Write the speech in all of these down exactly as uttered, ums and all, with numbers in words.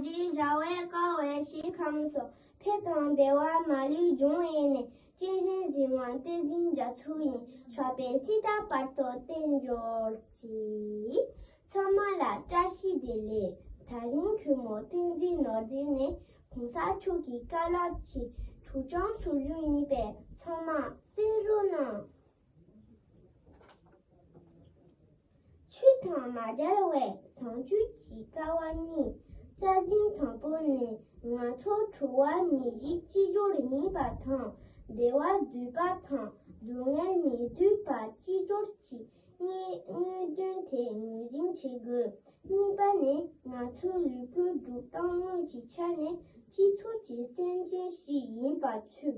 རི་ར་བས་བསྐལ་པའི་ཞིང་ཁམས་སུ། འཕེལ་དང་བདེ་བ་མ་ལུས་འབྱུང་བའི་གནས། སྤྱན་རས་གཟིགས་དབང་བསྟན་འཛིན་རྒྱ་མཚོ་ཡི། མཆོད་པའི་བསིལ་ཟླ་བར་དུ་བརྟན་གྱུར་ཅིག་ཚང་མ་ལ་བཀྲ་ཤིས་བདེ་ལེགས། དེ་རིང་གུས་མོ་བསྟན་འཛིན་ནོར་འཛིན་ནས་གོང་ས་མཆོག་གི་བཀའ་སློབ་ཀྱི་དྲུག་ཅུ་ཞེ་བཞི་ཡིན་པས་ཚང་མ་གསན་རོགས་གནང་། ཆོས་དང་མ་སྦྱར་བའི་བཟང་སྤྱོད་ཀྱི་དཀའ་བ་གཉིས། རྩ་འཛིན་དང་པོ་ནི་ང་ཚོ་འཁྲུལ་བ་མེད་པའི་སྤྱི་སྦྱོར་ཡིན་པ་དང་། བདེ་བ་འདོད་པ་དང་སྡུག་བསྔལ་མི་འདོད་པ་སྤྱི་སྦྱོར་གྱི་དངོས་དངོས་དོན་དེ་ངོས་འཛིན་བྱེད་དགོས། གཉིས་པ་ནི་ང་ཚོའི་ལུས་པོའི་སྒྲུབ་སྟངས་དངོས་ཀྱི་ཆ་ནས་སྤྱི་ཚོགས་ཀྱི་སེམས་ཅན་ཞིག་ཡིན་པ་ཚོས།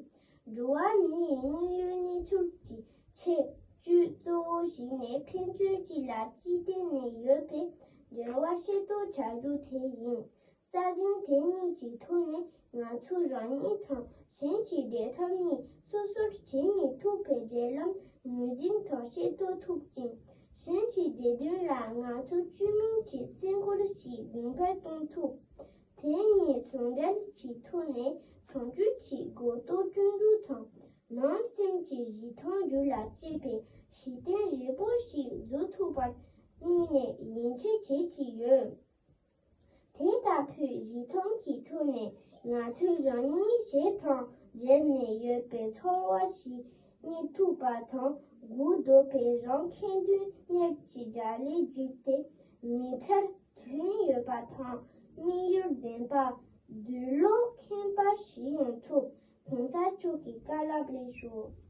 འགྲོ་བ་མིའི་དངོས་ཡོད་གནས་ཚུལ་གྱི་ཆེད་སྤྱོད་གཙོ་བོ་ཞིག་ནས་ཕན་ཚུན་གཅིག་ལ་གཅིག་བརྟེན་ནས་ཡོད་པའི་འབྲེལ་བ་ཤེས་རྟོགས་བྱ་རྒྱུ་དེ་ཡིན། རྩ་འཛིན་དེ་གཉིས་ཀྱི་ཐོག་ནས་ང་ཚོ་རང་ཉིད་དང་གཞན་གྱི་བདེ་ཐབས་གཉིས་སོ་སོར་བྱས་ནས་ཐུག་པའི་འབྲེལ་ལམ་ངོས་འཛིན་དང་ཤེས་རྟོགས་ཐུབ་ཅིང་། གཞན་གྱི་བདེ་དོན་ལ་ང་ཚོ་བཅོས་མིན་གྱི་སེམས་ཁུར་ཞིག་འདོན་སྤེལ་གཏོང་ཐུབ། དེ་ནི་ཟུང་འབྲེལ་གྱི་ཐོག་ནས་བཟང་སྤྱོད་ཀྱི་གོ་རྟོགས་བསྐྲུན་རྒྱུ་དང་། ནང་སེམས་ཀྱི་རིན་ཐང་རྒྱུད་ལ་སྐྱེས་པའི་གཞི་རྟེན་རིན་པོ་ཞིག་བཟོ་ཐུབ་པར་དངོས་ནས་ཡིད་ཆེས་བྱེད་ཀྱི་ཡོད། དེ་ལྟ་བུའི་རིན་ཐང་གི་ཐོག་ནས་ང་ཚོས་རང་ཉིད་གཞན་དང་འབྲེལ་ནས་ཡོད་པའི་ཚོར་བ་ཞིག་རྙེད་ཐུབ་པ་དང་། སྒུག་སྡོད་པའི་རང་ཁེ་དོན་གཉེར་གྱི་དགྲ་ལས་བརྒྱུད་དེ་མི་ཚེར་དོན་ཡོད་པ་དང་དམིགས་ཡུལ་ལྡན་པ། འདོད་བློ་ཁེངས་པ་ཞིག་ཡོང་ཐུབ། གོང་ས་མཆོག་གི་བཀའ་སློབ་ལེགས་ཤོག